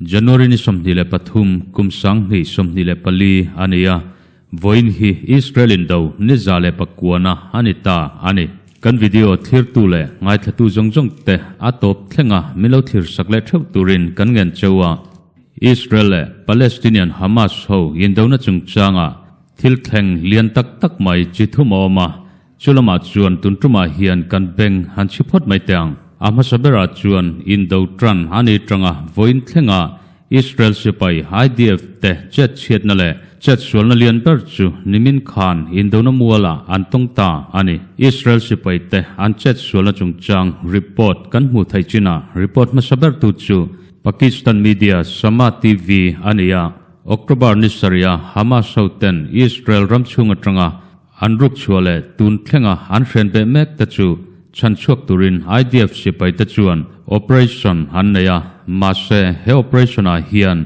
January ni 23 kum 2024 a ni a, vawiin hi Israel indo ni 109 na a ni ta a ni. Kan video thlirtu leh ngaithlatu zawng zawng te a tawp thleng a min lo thlir sak leh theuh turin kan ngen cheu a. Israel leh Palestinian Hamas ho indona chungchanga thil thleng lian tak tak mai chi thum a awm a, chu lamah chuan tun tumah hian kan beng han chhi phawt mai teh ang. A hmasa berah chuan indo tan a ni tanga vawiin thlenga Israel sipai IDF te chet chhiatna leh chet sualna lian ber chu nimin khan indona mualah an tawng ta a ni. Israel sipai te an chet sualna chungchang report kan hmuh theih chinah report hmasa bertu chu Pakistan media Sama TV a ni a, October ni sarih-a Hamas hoten Israel ram chhung atanga an ruk chhuah leh tun thlenga an hren beh mek te chu chhanchhuak turin IDF sipai te chuan operation an nei a, mahse he operation-ah hian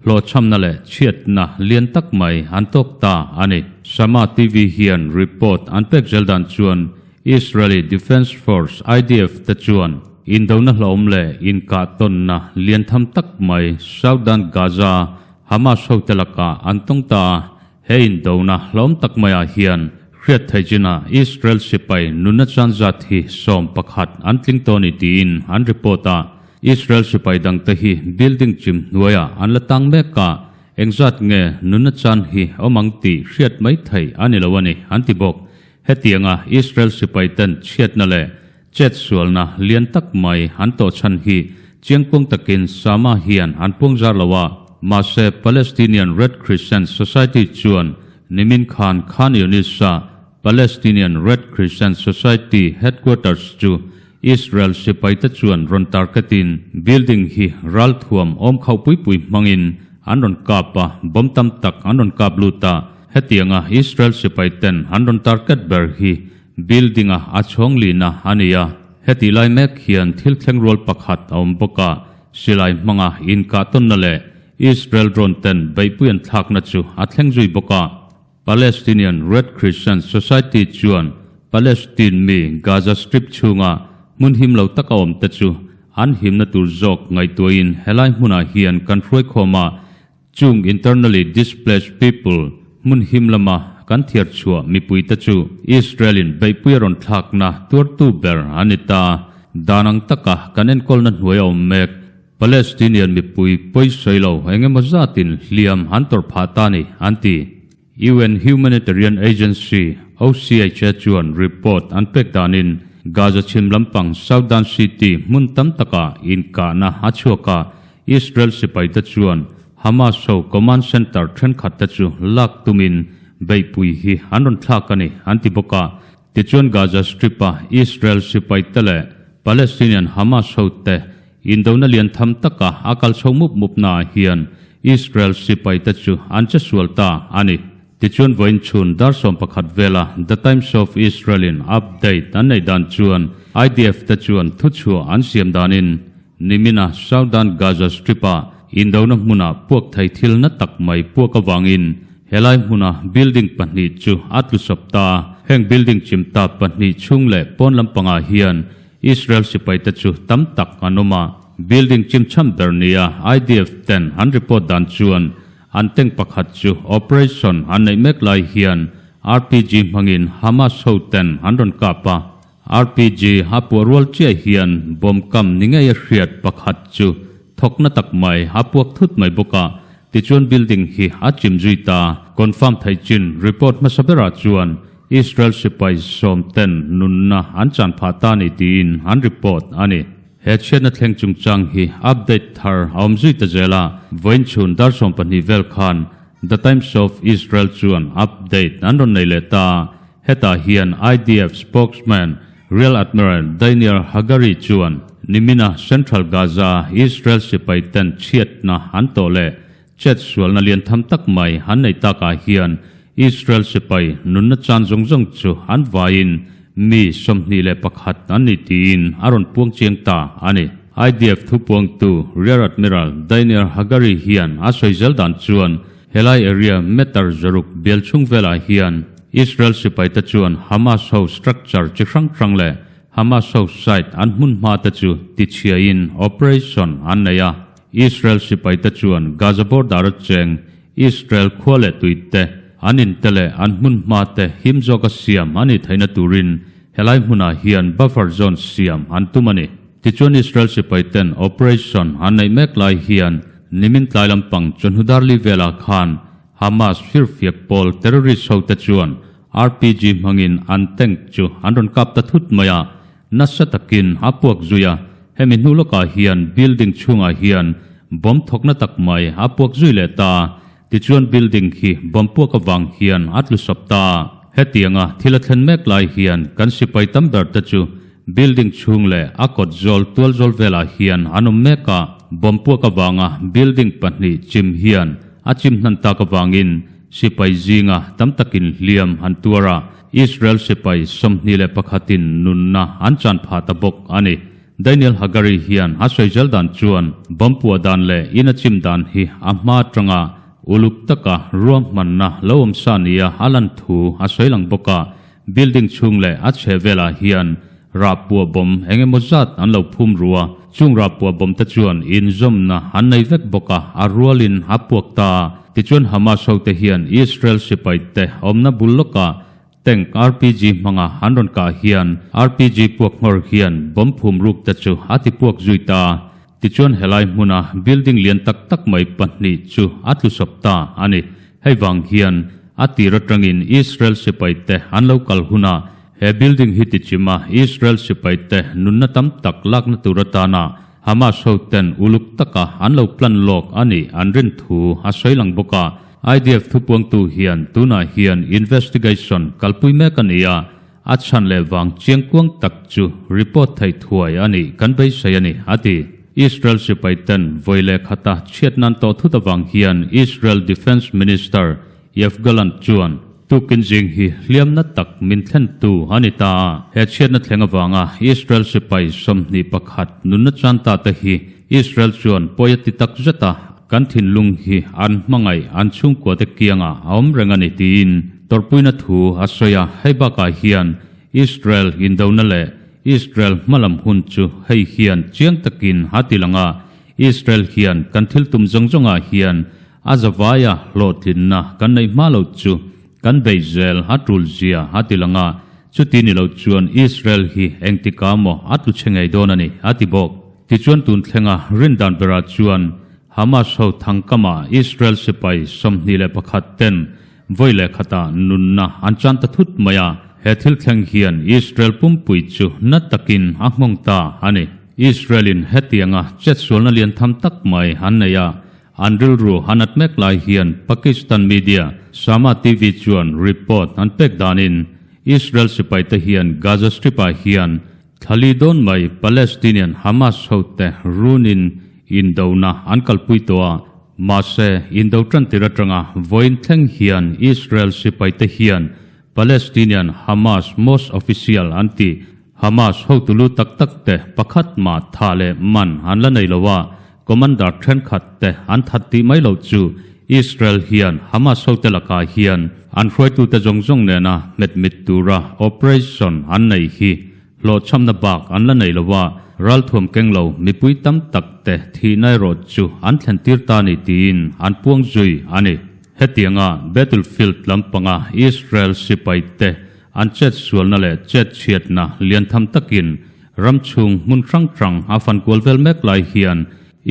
hlawhchhamna leh chhiatna lian tak mai an tawk ta a ni. Sama TV hian report an pek zel dan chuan Israeli Defence Force, IDF, te chuan indona hlauhawm leh inkahtawnna lian tham tak mai Southern Gaza Hamas hote lakah an tawng ta a, he indona hlauhawm tak maiah hian hriat theih chinah Israel sipai nunna chan zat hi 11 an tling tawh a ni tiin an report a. Israel sipai dangte hi building chim hnuaiah an la tang mek a, engzat nge nunna chan hi awm ang tih hriat mai theih a ni lo a ni, an ti bawk. Hetianga Israel sipaiten chhiatna leh chetsualna lian tak mai an tawh chhan hi chiangkuang takin Sama hian an puangzar lo a, mahse Palestinian Red Crescent Society chuan nimin khan Khan Yunis-a Palestinian Red Crescent Society headquarters chu Israel sipaite chuan rawn targetin building hi ralthuam awm khauh pui pui hmangin an rawn kap a, bomb tam tak an rawn kap lut a. Hetianga Israel sipai ten an rawn target ber hi building a a chhawng lihna a ni a, hetih lai mek hian thil thleng rual pakhat a awm bawk a, silai hmanga inkah tawnna leh Israel drone ten beihpui an thlakna chu a thleng zui bawk a. Palestinian Red Crescent Society chuan Palestine mi Gaza Strip chhunga hmun him lo taka awm te chu an himna tur zawk ngaihtuahin helai hmunah hian kan hruaikhawm a, Chung internally displaced people hmun him lama kan thiar chhuah mipuite chu Israel-in beihpui a rawn thlakna tuartu ber an ni ta. Dan ang taka kan enkawlna hnuai a awm mek. Palestinian mipui pawisawi lo eng emaw zatin hliam an tawrh phah ta ni, an ti. UN Humanitarian Agency, OCHA, chuan report an pek danin Gaza chhim lampang Southern City hmun tam takah inkahna a chhuak a, Israel sipaite chuan Hamas ho command center thenkhatte chu lak tumin beihpui hi an rawn thlak a ni, an ti bawk a. Tichuan Gaza Strip-a Israel sipaite leh Palestinian Hamas hote indona lian tham taka a kal chho mup mupnaah hian Israel sipaite chu an che sual ta a ni. Tichuan vawiin chhun dar 11 vela The Times of Israel-in update an neih dan chuan IDF te chuan thuchhuah an siam danin Nimina Southern Gaza Strip-a indona hmuna puak thei thil na tak mai puak avangin helai hmuna building pahnih chu a tlu sawp ta. Heng building chim ta pahnih chhung leh pawn lampangah hian Israel sipaite chu tam tak an awm a. Building chim cham ber nia IDF ten an report dan chuan an tank pakhat chu operation an neih mek lai hian RPG hmangin Hamas ho ten an rawn kap a. RPG a puah rual chiah hian bomb kam ni ngei a hriat pakhat chu thawkna tak mai a puak thut mai bawk a, tichuan building hi a chim zui ta. Confirm theih chin report hmasa berah chuan Israel sipai 10 ten nunna an chan phah ta ni tiin an report a ni. He chhiatna thleng chungchang hi update thar a awm zui ta zel a, vawiin chhun dar 12 vel khan The Times of Israel chuan update an rawn nei leh ta. Hetah hian IDF spokesman Rear Admiral Daniel Hagari chuan nimina Central Gaza Israel sipai ten chhiatna an tawh leh chet sualna lian tham tak mai an nei takah hian Israel sipai nunna chan zawng zawng chu an vaiin mi 21 an ni tiin a rawn puang chiang ta a ni. IDF thupuangtu Rear Admiral Daniel Hagari hian a sawi zel dan chuan Helai area meter 6 bial chhung velah hian Israel sipaite chuan Hamas ho structure chi hrang hrang leh Hamas ho site an hmun hma te chu tichhiain operation an nei a. Israel sipaite chuan Gaza border-a cheng Israel khua leh tuite, an inte leh an hmunhma te him zawka siam a nih theihna turin helai hmunah hian buffer zone siam an tum a ni. Tichuan Israel sipaiten operation an neih mek lai hian nimin tlai lampang chawhnu darli velah khan Hamas firfiak pawl terrorist hote chuan RPG hmangin an tank chu an rawn kap ta thut mai a, nasa takin a puak zui a, hemi hnu lawkah hian building chhungah hian bomb thawkna tak mai a puak zui leh ta a, tichuan building khi bomb puak avang hian a tlu sawp ta a. Hetianga thil a thlen mek lai hian kan sipai tam ber te chu building chhung leh a kawt zawl tual zawl velah hian an awm mek a, bomb puak avanga building pahnih chim hian a chim hnan tak avangin Sipai zinga tam takin hliam an tuar a, Israel sipai 21 in nunna an chan phah ta bawk a ni. Daniel Hagari hian a sawi zel dan chuan bomb puah dan leh in a chim dan hi a hma atanga uluk taka ruahmanna lo awm sa nia a lan thu a sawi lang bawk a, building chhung leh a chheh velah hian Rahpuah bawm eng emaw zat an lo phum ru a, chung rahpuah bawm te chuan inzawmna an nei vek bawk a, a rualin a puak ta a. Tichuan Hamas hote hian Israel sipai te awmna bul lawkah tank RPG hmanga an rawn kah hian RPG puak nghawr hian bawm phum ruk te chu a ti puak zui ta a. Tichuan helai hmuna building lian tak tak mai pahnih chu a tlu sawp ta a ni. Hei vang hian a tir atangin Israel sipai te an lo kal hunah He building hi tichima Israel sipaite nunna tam tak lakna tur atana Hamas hoten uluk taka an lo plan lawk a nih an rin thu a sawi lang bawk a. IDF thupuangtu hian tunah hian investigation kalpui mek a ni a, a chhan leh vang chiangkuang tak chu report theih thuai a nih kan beisei a ni, a ti. Israel sipaiten vawi leh khata chhiat nan tawh thut avang hian Israel Defence Minister Yoav Gallant chuan Tukin zing hi hliamna tak min thlentu a ni ta a, he chhiatna thleng avanga Israel sipai 21 nunna chan ta te hi Israel chuan pawi a ti tak zet a, kan thinlung hi an hmangaih an chhungkua te kiangah a awm reng a ni tiin tawrhpuina thu a sawi a, hei bakah hian Israel indona leh Israel hmalam hun chu hei hian chiang takin a ti lang a, Israel hian kan thil tum zawng zawngah hian A zavaia hlawhtlinna kan neih hma lo chu kan bei zel a tul zia a ti lang a, chuti ni lo chuan Israel hi engtika maw a tlu chhe ngei dawn a ni, a ti bawk. Tichuan tun thlenga rindan berah chuan Hamas ho thangkama Israel sipai 21 ten vawi leh khatah nunna an chan ta thut mai a, he thil thleng hian Israel pumpui chu na takin a nghawng ta a ni. Israel-in hetianga chetsualna lian tham tak mai an nei a, An rilru a nat mek lai hian Pakistan media Sama TV chuan report an pek danin Israel sipaite hian Gaza Strip-ah hian thlali dawn mai Palestinian Hamas hote runin indona an kalpui tawh a, mahse indo tantir atanga vawiin thleng hian Israel sipaite hian Palestinian Hamas most official an tih Hamas hotu lu tak tak te pakhat mah tha leh man an la nei lo a, Commander thenkhat te an that tih mai loh chu Israel hian Hamas hote lakah hian an hruaitute zawng zawng nena hmet mit tura operation an nei hi hlawhchhamna bak an la nei lo a, ralthuam keng lo mipui tam tak te thihna erawh chu an thlen tir ta ni tiin an puang zui a ni. Hetianga battlefield lampanga Israel sipai te an chet sualna leh chet chhiatna lian tham takin Ram chhung hmun hrang hrang a fan kual vel mek lai hian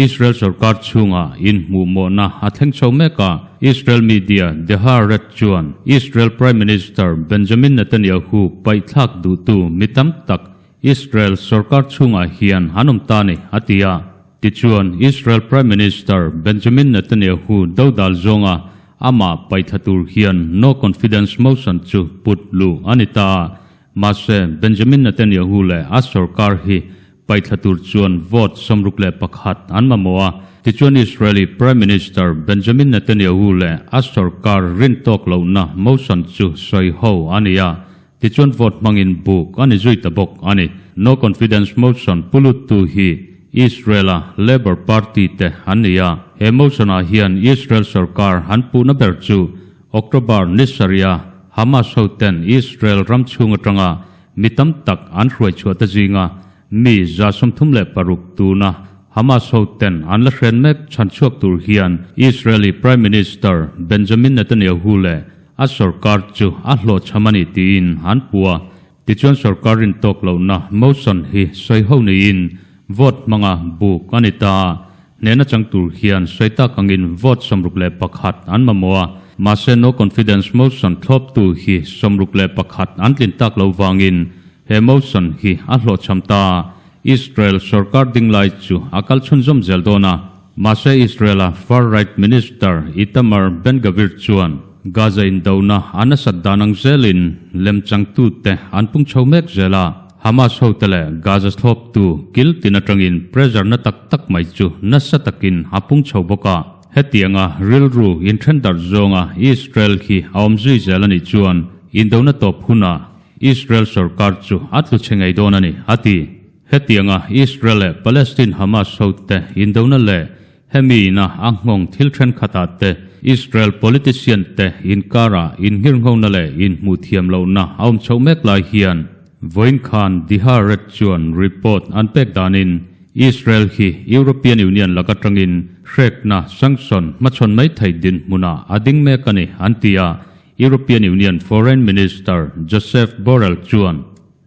Israel sorkar chhungah inhmuhmawhna a thleng chho mek a, Israel media The Haaretz chuan Israel Prime Minister Benjamin Netanyahu paihthlak duhtu mi tam tak Israel sorkar chhungah hian an awm ta ni, a ti a. Tichuan, Israel Prime Minister Benjamin Netanyahu dodal zawnga amah paihthla tur hian no confidence motion chu put luh a ni ta a. Mahse, Benjamin Netanyahu leh a sorkar hi paihthla tur chuan vote 61 an mamawh a, tichuan Israeli Prime Minister Benjamin Netanyahu leh a sorkar rin tawk lohna motion chu sawi ho a ni a, tichuan vote hmangin buk a ni zui ta bawk a ni. No confidence motion puluttu hi Israel-a Labour Party te an ni a, he motion-ah hian Israel sorkar an puhna ber chu October ni sarih-a Hamas hoten Israel ram chhung atanga mi tam tak an hruai chhuah te zinga mi 36 tuna Hamas ho ten an la hren mek chhan chhuak tur hian Israeli Prime Minister Benjamin Netanyahu leh a sorkar chu a hlawhchham a ni tiin an puh a. Tichuan sorkar rin tawk lohna motion hi sawi ho niin vote hmanga buk a ni ta a. Hnehna chang tur hian sawi tak angin vote 61 an mamawh a, mahse no confidence motion thlawptu hi 61 an tlin tak lo vangin he motion hi a hlawhchham ta a. Israel sorkar ding lai chu a kal chhunzawm zel dawn a, mahse Israel-a far-right minister Itamar Ben-Gvir chuan Gaza indona a nasat dan ang zelin lemchangtute an pung chho mek zel a, Hamas hote leh Gaza thlawptu kil tin atangin pressure na tak tak mai chu nasa takin a pung chho bawk a. Hetianga rilru inthen darh zawnga Israel hi a awm zui zel a nih chuan indona tawp hunah Israel sorkar chu a tlu chhe ngei dawn a ni, a ti. Hetianga Israel leh Palestine Hamas hote indona leh hemi ina a nghawng thil thenkhatah te Israel politician te inkarah inngirnghona leh inhmuh thiam lohna a awm chhoh mek lai hian vawiin khan The Haaretz chuan report an pek danin Israel hi European Union laka tangin hrekna sanction hmachhawn mai thei dinhmunah a ding mek a ni, an ti a. European Union Foreign Minister Josep Borrell chuan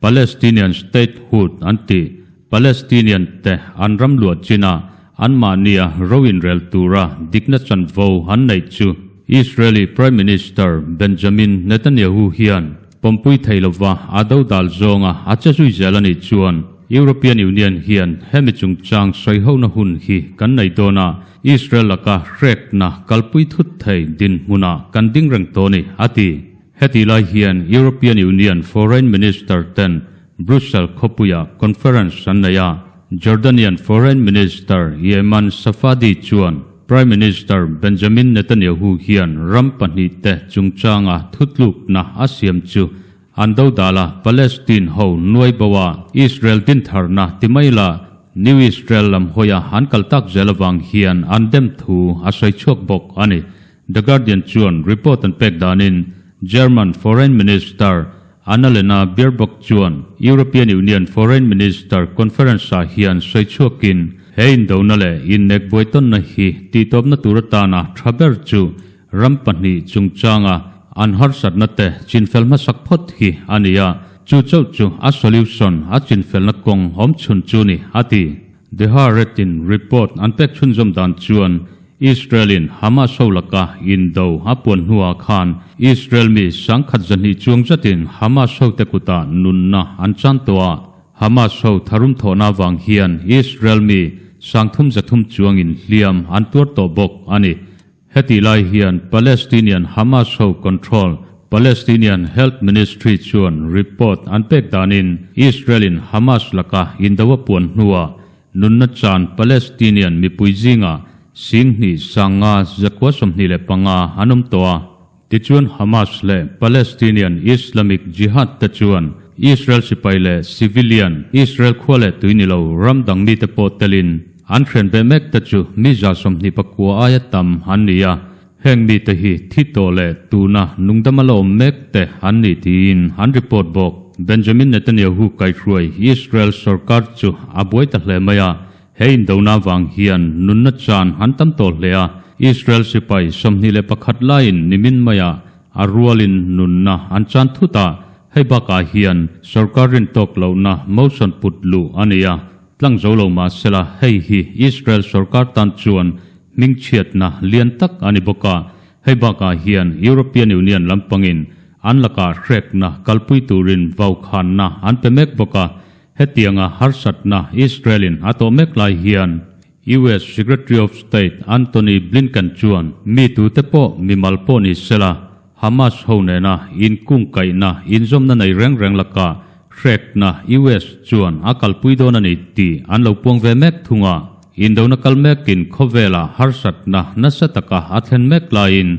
Palestinian statehood an tih Palestinian te an ram luah chinah anmahnia ro inrel tura dikna chanvo an neih chu Israeli Prime Minister Benjamin Netanyahu hian pawmpui thei lova a dodal zawnga a che zui zel a nih chuan European Union hian hemi chungchang sawihona hun hi kan nei dawn a, Israel laka hrekna kalpui thut thei dinhmunah kan ding reng tawh a ni, a ti. Heti lai hian European Union Foreign Minister ten Brussels khawpuiah conference an nei a, Jordanian Foreign Minister Yeman Safadi chuan Prime Minister Benjamin Netanyahu hian ram pahnihte chungchanga thutlukna a siam chu An dodal a, Palestine ho nuai bo a, Israel dintharna ti mai la, New Israel lam hawia an kal tak zel avang hian an dem thu a sawi chhuak bawk a ni. The Guardian chuan report an pek danin German Foreign Minister Annalena Baerbock chuan European Union Foreign Minister Conference-ah hian sawi chhuakin he indona leh innek buaitawnna hi tihtawpna tur atana tha ber chu Ram pahnih chungchanga an harsatna te chinfel hmasak phawt hi a ni a, chu chauh chu a solution a chinfelna kawng awm chhun chu ni, a ti. The Haaretz-in report an pek chhunzawm dan chuan Israel-in Hamas ho laka indo a puan hnuah khan Israel mi sangkhat zahnih chuang zatin Hamas hote kutah nunna an chan tawh a, Hamas ho tharum thawhna avang hian Israel mi sangthum zathum chuangin hliam an tuar tawh bawk a ni. Hetih lai hian Palestinian Hamas ho control Palestinian Health Ministry chuan report an pek danin Israel-in Hamas laka indo a puan hnuah nunna chan Palestinian mipui zingah 25 125 an awm tawh a. Tichuan Hamas leh Palestinian Islamic Jihad te chuan Israel sipai leh civilian Israel khua leh tui ni lo ram dang mite pawh telin an hren ve mek te chu mi 29 aia tam an ni a, heng mite hi thi tawh leh tuna nungdama la awm mek te an ni tiin an report bawk. Benjamin Netanyahu kaihruai Israel sorkar chu a buai ta hle mai a, He indona vang hian nunna chan an tam tawh hle a, Israel sipai 21 laiin nimin maiah a rualin nunna an chan thut a, hei bakah hian sorkar rin tawk lohna motion put luh a ni a, tlang zo lo mah sela hei hi Israel sorkar tan chuan hmingchhiatna lian tak a ni bawk a, hei bakah hian European Union lampangin an lakah hrekna kalpui turin vaukhanna an pe mek bawk a, Hetianga harsatna Israel-in a tawh mek lai hian US Secretary of State Antony Blinken chuan mi tute pawh mimal pawh ni sela Hamas ho nena inkungkaihna inzawmna nei reng reng lakah hrekna US chuan a kalpui dawn a ni tih an lo puang ve mek thung a. Indona kal mekin khawvela harsatna nasa taka a thlen mek laiin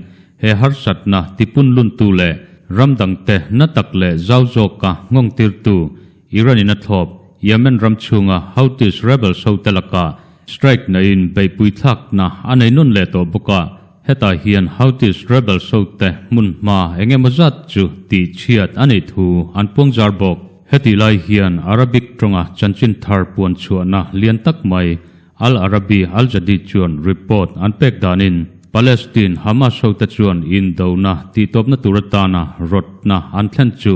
he harsatna tipunluntu leh ram dangte na tak leh zau zawka nghawngtirtu Iran-in a thlawp, Yemen ram chhunga Houthis rebels hote lakah strike neiin beihpui thlakna a nei nawn leh tawh bawk a, hetah hian Houthis rebels hote hmun hma eng emaw zat chu tih chhiat a neih thu an puang zar bawk. Hetih lai hian Arabic tawnga chanchin thar puan chhuahna lian tak mai. Al Arabi Al Jadeed chuan report an pek danin Palestine Hamas hote chuan indona tihtawpna tur atana rawtna an thlen chu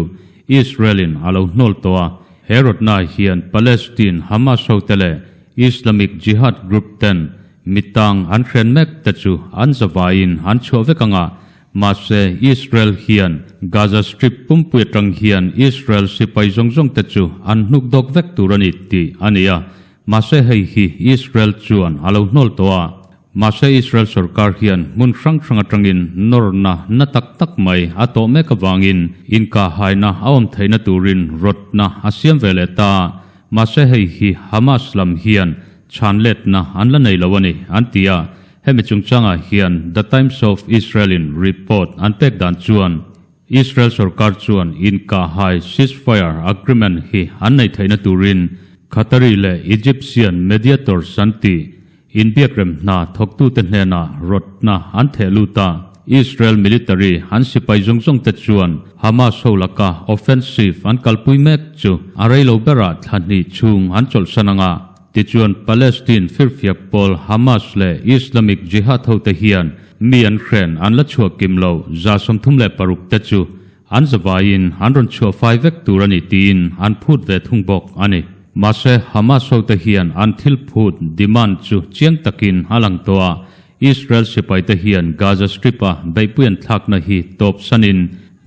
Israel-in a lo hnawl tawh a. He rawtna hian Palestine Hamas hote leh Islamic Jihad group ten mitang an hren mek te chu an zavaiin an chhuah vek ang a, Mahse, Israel hian Gaza Strip pumpui atang hian Israel sipai zawng zawng te chu an hnuk dawk vek tur a ni tih a ni a. Mahse hei hi Israel chuan a lo hnawl tawh a. Mahse Israel sorkar hian hmun hrang hrang atangin nawrna na tak tak mai a tawh mek avangin inkahhaina a awm theihna turin rawtna a siam ve leh ta a. Mahse hei hi Hamas lam hian chhan letna an la nei lo a ni, an ti a. Hemi chungchangah hian The Times of Israel-in report an pek dan chuan Israel sorkar chuan inkahhai ceasefire agreement hi an neih theihna turin Qatari leh Egyptian mediators an tih inbiakrem hna thawktute hnenah rawtna an theh lut a. Israel military an sipai zawng zawngte chuan Hamas ho laka offensive an kalpui mek chu a reilo berah thla hnih chhung an chawlhsan ang a. Tichuan, Palestine firfiak pawl Hamas leh Islamic Jihad hote hian mi an hren an la chhuah kim lo 36 te chu an zavaiin an rawn chhuah fai vek tur a ni tiin an phut ve thung bawk a ni. Mahse, Hamas hote hian an thil phut, demand, chu chiang takin a lang tawh a, Israel sipaite hian Gaza Strip-a beihpui an thlakna hi tawp sanin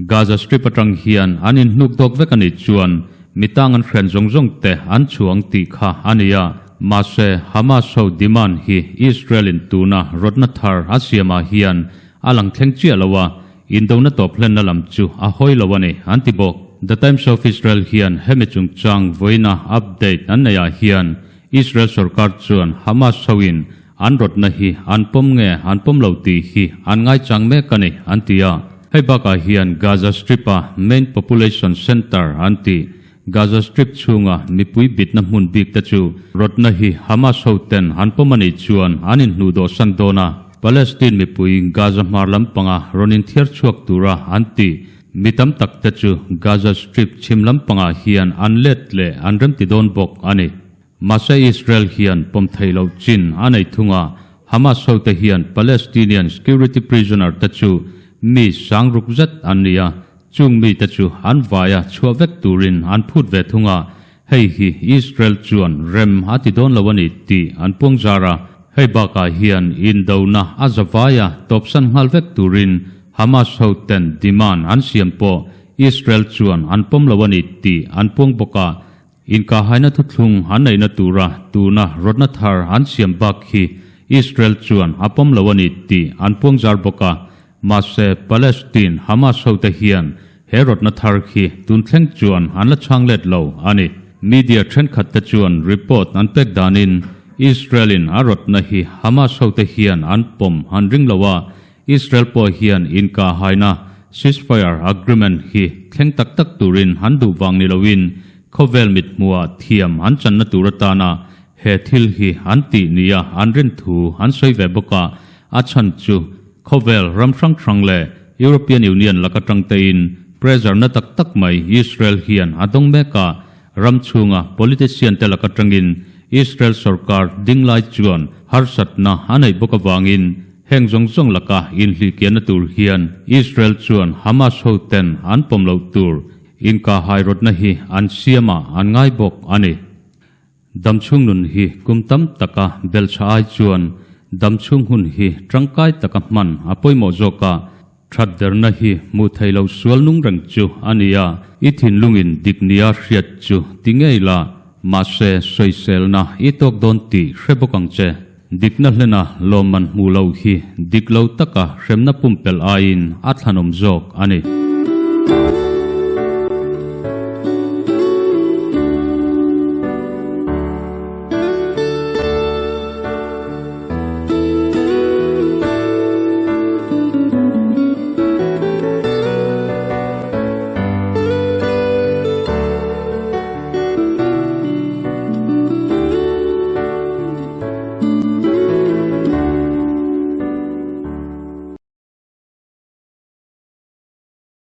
Gaza Strip atang hian an inhnuk dawk vek a nih chuan mi tang an hren zawng zawng te an chhuang tih kha a ni a. Mahse, Hamas ho demand hi Israel in tuna rawtna thar a siamah hian a lang thleng chiah lo a, indona tawp hlenna lam chu a hawi lo a ni, an ti bawk. The Times of Israel hian hemi chungchang vawiina update an neihah hian Israel sorkar chuan Hamas ho in An rawtna hi an pawm nge an pawm lo tih hi an ngaichang mek a ni, an ti a. Hei bakah hian Gaza Strip-a main population centre an tih, Gaza Strip chhunga mipui bitna hmun bik te chu rawtna hi Hamas hoten an pawm a nih chuan an inhnuh dawhsan dawn a. Palestine mipui Gaza hmar lampanga rawn inthiar chhuak tura an tih mi tam tak te chu Gaza Strip chhim lampangah hian an let leh an remti dawn bawk a ni. Mahse Israel hian pawm theih loh chin a nei thung a, Hamas hote hian Palestinian security prisoner te chu mi sang ruk zet an ni a, chung mite chu an vaia chhuah vek turin an phut ve thung a, hei hi Israel chuan rem a ti dawn lo a ni tih an puang zar a. Hei bakah hian indona a zavaia tawpsan nghal vek turin Hamas hoten demand an siam pawh Israel chuan an pawm lo a ni tih an puang bawk a, Inkahaina thuthlung an neihna tura tuna rawtna thar an siam bak hi Israel chuan a pawm lo a ni tih an puangzar bawk a. Mahse, Palestine Hamas hote hian he rawtna thar khi tun thleng chuan an la chhang let lo a ni. Media thenkhat te chuan report an pek danin Israel-in a rawtna hi Hamas hote hian an pawm an ring lo a, Israel pawh hian inkahaina, ceasefire agreement, hi thleng tak tak turin an duh vang ni loin khawvel mithmuhah thiam an channa tur atana he thil hi an tih nia an rin thu an sawi ve bawk a, a chhan chu khawvel ram hrang hrang leh European Union laka tangtein pressure na tak tak mai Israel hian a dawng mek a, Ram chhunga politician te laka tangin Israel sorkar ding lai chuan harsatna a neih bawk avangin heng zawng zawng laka inhlihkiahna tur hian Israel chuan Hamas ho ten an pawm loh tur inkahhairawtna hi an siamah an ngai bawk a ni. Damchhung nun hi kum tam taka belchha ai chuan damchhung hun hi tangkai taka hman a pawimawh zawk a, That derna hi hmuh theih loh sual nung reng chu a ni a, i thinlungin dik nia hriat chu ti ngei la, mahse sawiselna i tawk dawn tih hre bawk ang che. Dikna hlena lawmman hmuh loh hi dik lo taka hremna pumpelh aiin a thlanawm zawk a ni.